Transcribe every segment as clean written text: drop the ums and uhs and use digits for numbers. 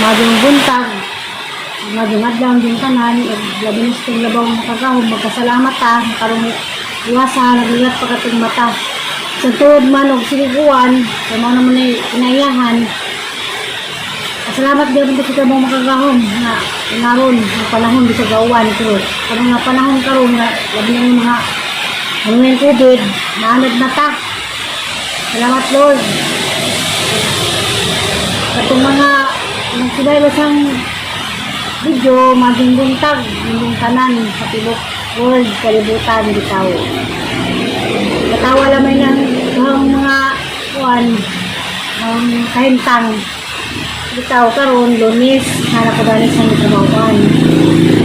Maayong buntag, maayong adlaw din tanan, ug labi na sa itong labaw makagahom, magkasalamat ta, karong iwasa, nagulat pa katong mata. Sa tuod man og siliguan, kay mao naman ay kinaiyahan. Salamat gyud sa itong makagahom nga naron ang panahon bisag gauwan, pero kanang nga panahon karon nga labi na yung mga ano yung COVID, naanad na ta. Salamat, Lord. Katong mga nagsubaybay sang video, maayong buntag, inyong tanan sa tibok world, kalibutan, bitaw. Katawa lamay ng ang mga kuan, ang kahintang. Bitaw karon Lunes, hanap ko dali sa trabahoan.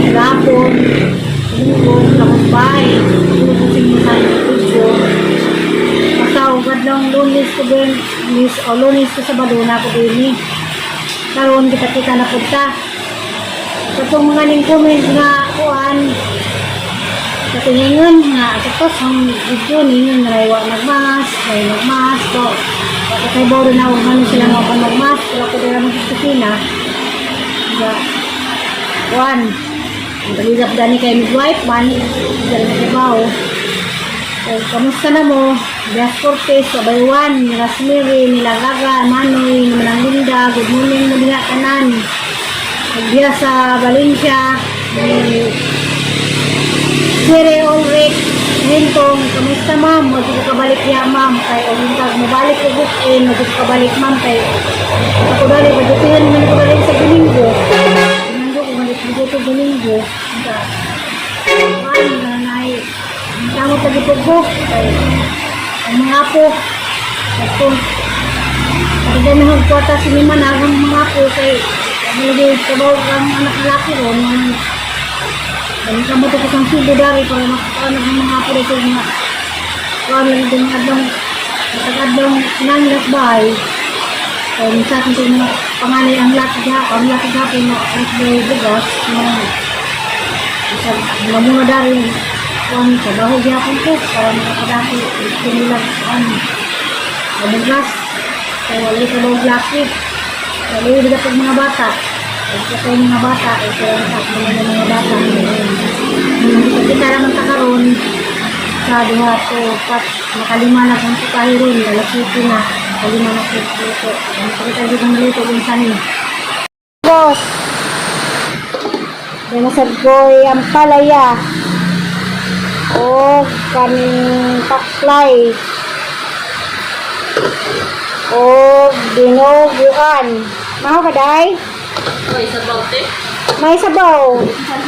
Gapon, Linggo, lakot bahay, tulog mo sa video. Basta ugad lang Lunes ko din, Lunes, o Lunes ko Sabado na ako din eh. Karon kita-kita na pud ta. Katong mga ning comment nga kuan, katingingon nga sa tos ang video ningon nga wa nagmas, way nagmas so kay boro na og ano sila nga pa nagmas, pero ko dira mo sa kusina. Ga kuan, ang balilap gani kay midwife man, dali na trabaho. So, kamusta na mo? Beth Cortez, Kabaywan, Rosemary, Nilagaga, Manoy, Manang Linda, good morning mo diha tanan. Nagbiya sa Valencia, ni Sire Ulrich, Hintong, kamusta, ma'am? Mo ko kabalik ya, ma'am, kay og tag mobalik ko weekend, mo ko kabalik, ma'am, kay ako dali padutihan man ko dali sa Domingo. Domingo ko balik dito Domingo. Ka. Ay, nanay. Ang tamo pag ko kay ang mga apo. Ato. Pagka na kwarta si Mima na ang mga apo kay hindi kabaw ang anak lalaki ron. Dali ka mo to sa Cebu dari para makakaano ang mga apo dito mga kuan lang itong adlong matag-adlong nanglas bahay. Kaya minsan itong mga panganay ang laki gapon no, ang bugas, mga isa mga mga dari kuan trabaho gyapon ko para makakadako gusto nila kuan mabugas. Kaya wala ka ba laki. Kaya wala pag mga bata. Pag kayo mga bata, eh, kaya ang sakmo na ng mga bata. Kita kita naman ta karon sa duha to pat nakalima na kung tayo ron, alas 7 na, nakalima na ko luto. Ang kita dito naluto kung saan. Boss, may nasad ko'y ampalaya o kaning paklay o dinuguan. Maho ka, day? May sabaw, te. May sabaw.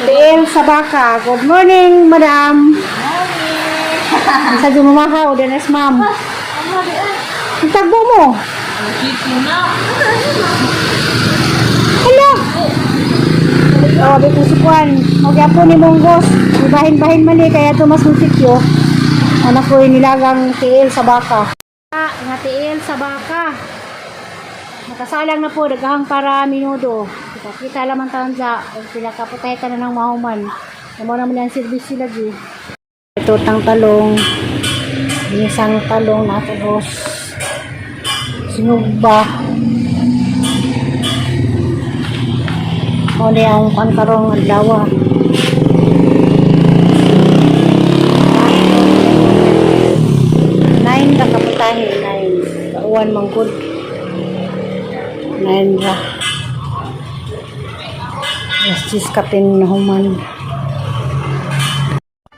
Tiil sa baka. Good morning, madam. Morning. Sa gumaha o danas, ma'am. Ang tagbo mo. Ang na. Hello. Oh, dito si Juan. Okay po ni Monggos. Bahin-bahin man eh, kaya tumas ng sityo. Anak ko nilagang tiil sa baka. Ah, nga tiil sa baka. Nakasalang na po, daghang para minudo. Kita-kita laman taon sa, pila ka putay ka na ng mahuman. Amo naman ang service sila gi. Ito tang talong, isang talong na dos. Sinugba. Mao ni ang kan karong adlaw. Nine ka kaputahe, nine. Kauan man gud. Nine ra. Yes, sis kapin human.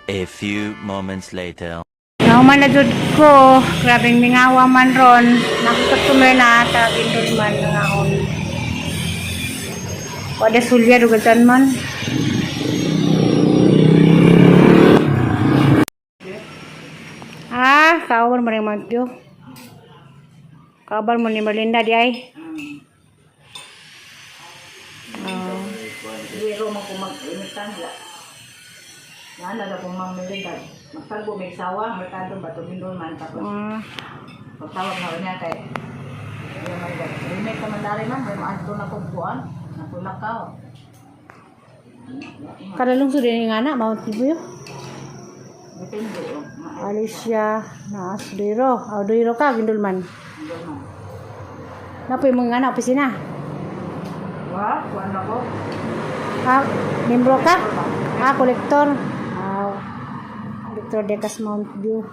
A few moments later. Nahuman na jud ko. Grabing mingawa man ron. Naku-customer na ta gindol man nangaon. Wala sulya dugatan man. Ah, kawan mo rin Matthew. Kabar mo ni Merlinda di ay. Oh. Zero man ko mag-imitan la. Nga na kung mang Melinda. Magtagbo may sawa, merkado ba tumindol man tapos pagtawag na niya kay Ayaw man ba. Remake ka man dari man, may maadto na kong kuan, napulakaw. Kada lungsod din nga na, Mount Tibuyo. Depende oh. Alicia na Asudiro. Audiro ka, gindol man. Indol man. Napoy mga na, opisina. Wa, kuan ako. Ah, membro ka? Ah, kolektor. Ah, kolektor Decas Mount View.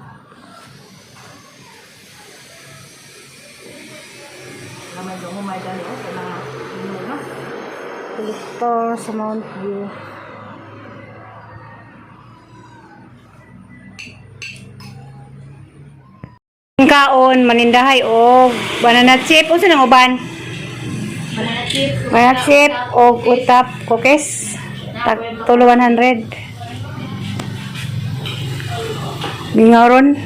Lamay do mo may dali oh kanang ino no. Kolektor sa Mount View. Kaon, manindahay og banana chip. Unsa nang uban? Banana chip. Banana chip og utap cookies. Tag tulo 100. Mingaw ron.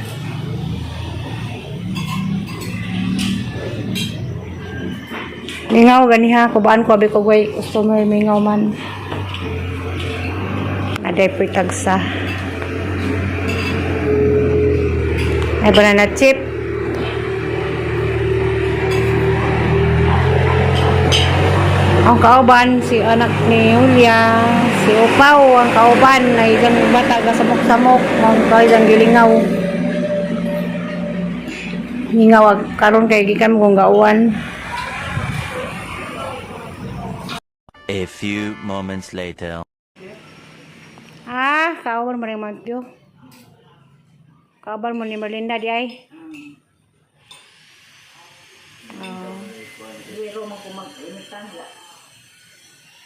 Mingaw ganiha kubaan ko abi ko way customer mingaw man. Aday po'y tagsa. Ay banana chip. Ang kauban, si anak ni Julia, si Upaw, ang kauban, ay isang bata ga samok-samok, ang isang gilingaw. Hingaw, karon kay gikan kong gauan. A few moments later. Ah, kauban mo rin Matthew. Kauban mo ni Merlinda di ay. Oh. Zero man ko mag-imitan la.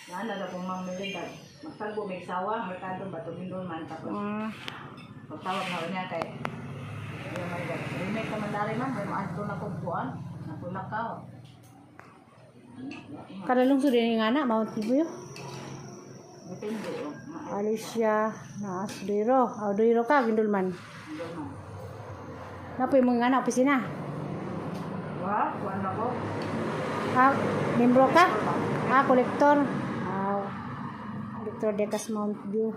Nana na kong Ma'am Melinda. Magtagbo may sawa, merkado ba tubindol man tapos pagtawag na niya kay Ayaw man gad. Remake ka man dari man, may maadto na kong kuan, nakulakaw. Kadalong sud nga na, Mount View. Depende oh. Alicia, naas duiro. Aw duiro ka gindulman. Indol man. Napoy mo nga na opisina. Wa, kuan ako. Ah, membro ka? Ah, kolektor. Ah, kolektor Decas Mount View.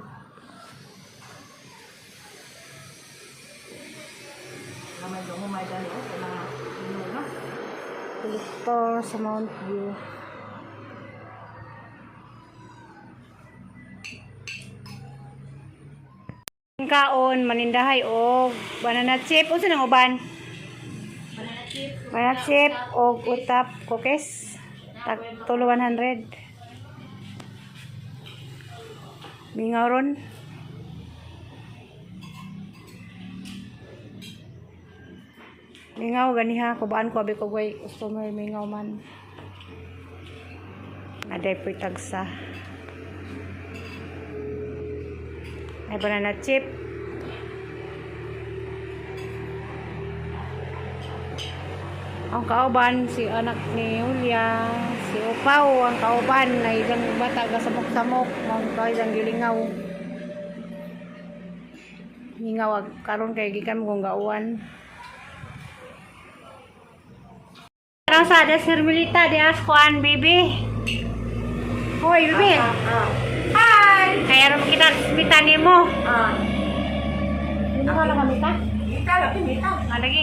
Lamay do mo may dali oh kanang ino no. Kolektor sa Mount View. Kaon, manindahay og banana chip. Unsa nang uban? Banana chip og utap cookies. Tag tulo 100. Mingaw ron. Mingaw ganiha kubaan ko abi ko way customer mingaw man. Aday po'y tagsa. Ay banana chip. Ang kauban, si anak ni Julia, si Upaw, ang kauban, ay isang bata ga samok-samok, ang isang gilingaw. Hingaw, karon kay gikan kong gauan. Rasa ada Sir Milita di askuan, baby. Hoy, baby. Hi. Kaya ron kita mita nimo. Ah. Hindi ko lang mamita. Kita lagi mita. Ah, lagi.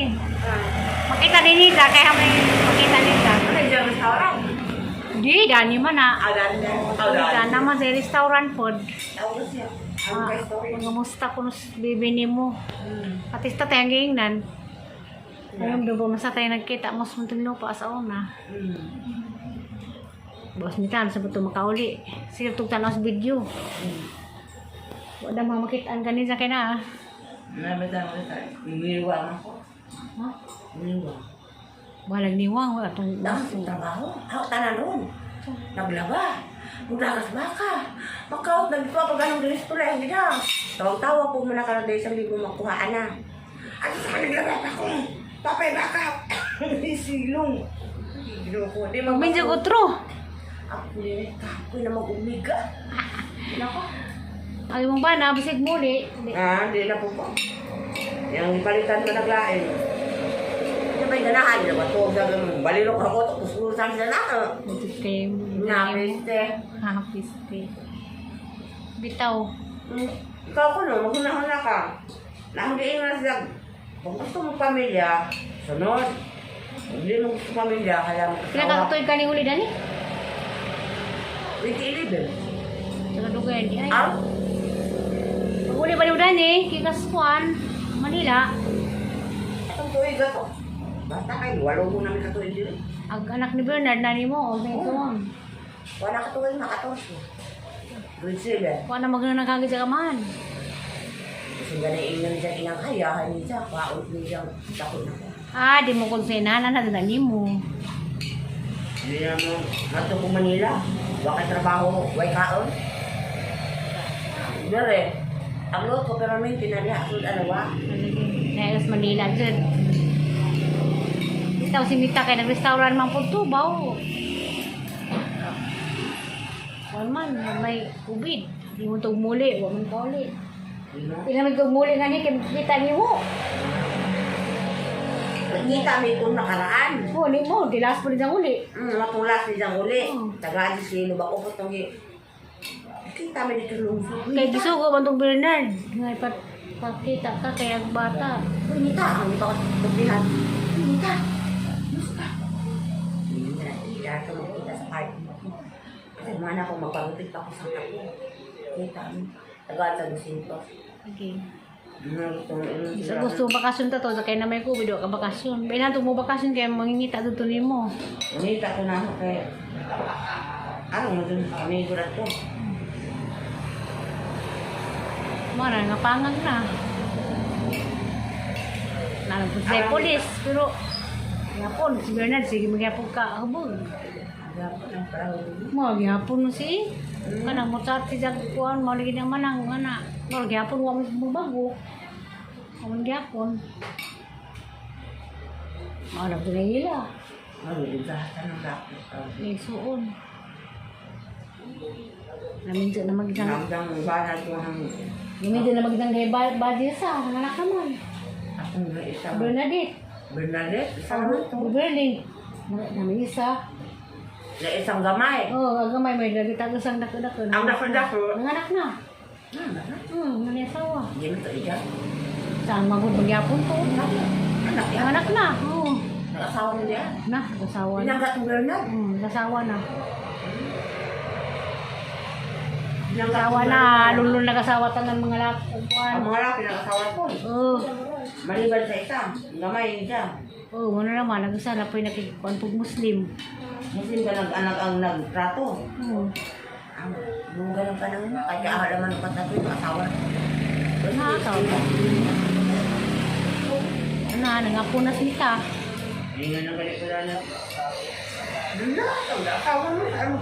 Makita din nita kaya may makita nita. Ano dyan restaurant? Di, dani man na. Adan. Dita naman sa restaurant pod. Tawag siya. Ah, Mangamusta ko sa baby nimo. Patista tayo ang giingnan. Ayun, dugo masa tayo nagkita mo sa Muntinlupa sa una. Boss ni Tan, sa buto makauli. Sige, tugtan sa video. Wala mga makitaan kanina kay na ah. Umiwang ako. Ha? Umiwang. Walang niwang, wala tong Dami kong trabaho. Ako tanan ron. Naglaba. Maglagas baka. Makaot, nagpa pag anong restaurant. Hindi na. Tawag-tawa po muna ka na 1,000 makuhaan na. At sa naglaba pa ko. Papay baka. Silong. Ginoo ko. Di mag- Medyo utro. Ako ni kapoy na mag-umiga. Nako. Ay mong ba na bisig muli. Di. Ah, di na po po. Yang palitan mo naglain. Ano ba yung ganahan? Hindi naman to. Balilok ako. Tapos urusan sila na. Medyo kayo. Napiste. Napiste. Bitaw. Ikaw ko no, maghuna-huna ka. Nahangiin na sila. Kung gusto mo pamilya, sunod. Kung hindi mo gusto pamilya, kaya mo Pila ka katuig ka ni uli dani? 2011. Taga dugay di ay. Ah? Pag uli ba ni dani kikas kuan Manila. Itong tuig to. Basta kayo, walo mo namin katuig din. Ag anak ni Bernard nani mo o sa ito. Wala ka tuwing makatorso. Grade 7. Wala na magana nagkagid sa kamahan. Kasi ganay ingon siya inang hayahan niya. Kwaon niya. Dako na ko. Ah, di mo kung sinahan na na nimo. Hindi na mo. Nato ko Manila. Wakay trabaho. Way kaon. Dere. Ang lot ko pero may tinaliha. Sud alawa. Naelas Manila dyan. Itaw si Mita kay nag-restaurant man po to, baw. Wala man, may COVID. Di mo tog muli, wa man kauli. Ila man tog muli nga ni kay kita nimo. Nagkita mi itong nakaraan. Oh, nimo, di last po ang uli. Matulas ni Jang uli. Oh. Taga di sino ba ko itong Kita mi dito lungsod. Kay gisugo man tong Bernard. Nga ipat pakita ka kay ang bata. Uy, Nita, ang ito tublihan. Uy, Nita. Musta? Hindi na, hindi na ito makita sa party. Kasi mana ako, magpagupit pa ako sa kapo. Kita mo. Taga sa Dusintos. Okay. Ano, Sa gusto mo bakasyon ta to, sa kay na may COVID, wa ka bakasyon. May nato mo bakasyon kay mangingita dito nimo. Nita ko na ako kay... Ano mo dun? Amigo na to. Mara nga pangag na. Nalang po sa polis, pero gihapon si Bernard sige magyapon ka hubog. Gapon ang parang. Mo gihapon mo si kanang mo chat si jag kuan mo lagi nang manang ana. Mo gihapon wa mo bago. Mo gihapon. Mao na po nila. Ano, ligatan ng gapon. Nagsuon. Naminto na magdang Namdang banat ko ang Naminto na magdang kay body sa anak naman. akong isa. Bernadette. Bernadette, isang ano to? Berling. Namin isa. Na isang gamay. Oo, oh, gamay may lagi tag isang dako-dako. Ang dako-dako. Nanganak na. Hmm, Nangasawa. Hindi mo to ija. Saan magud magyapon to? Anak yan. Nanganak na. Oo. Nag-asawa niya. Na, asawa na. Binangga itong Bernard. Asawa na. Binangga Asawa itong na, Bernard. lulul nag-asawa tanan mga lak. Ang mga laki nag-asawa ko. Oo. Maliban sa isa, ang gamay niya. Oo, muna naman nag-isa na po yung nakikuan pag Muslim. Muslim ka nag-anak ang nagtrato. Oo. Ang lugar ng panahon na. Kaya ahalaman ng patato yung asawa. Na, asawa ba? Ano, nangapo na sita. Hindi nga nang galit ko na. Wala, ang asawa mo. Ano?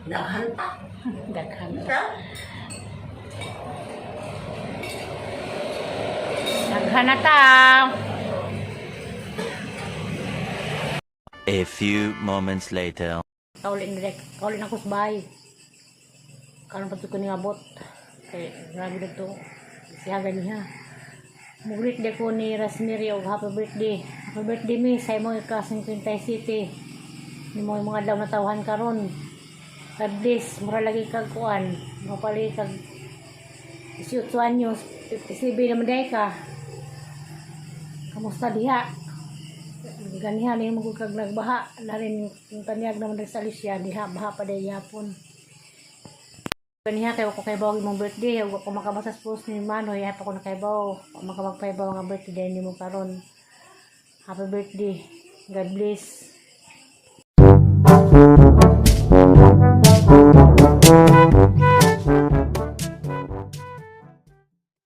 Naghanta. Daghan. Ha? Daghan na ta. A few moments later. Kaulin direk, kaulin ako sa bahay. Karon pa ko ni abot. Kay grabe na to. Siya niya. Mugrit de ko ni Rasmiri og happy birthday. Happy birthday mi sa imo ka 50 City. Nimo yung mga adlaw na tawhan karon. God bless, mura lagi kag kuan. Mapali kag 18 anyos, 57 naman day ka. Kamusta diha? Ganihan ni mo kag nagbaha na rin yung tanyag naman rin sa Alicia diha baha pa day yapon. Ganiha kay ko kay bawo imong birthday ug ako makabasa sa post ni Manoy ay pa ko nakaibaw makabagpaibaw nga birthday nimo karon. Happy birthday. God bless.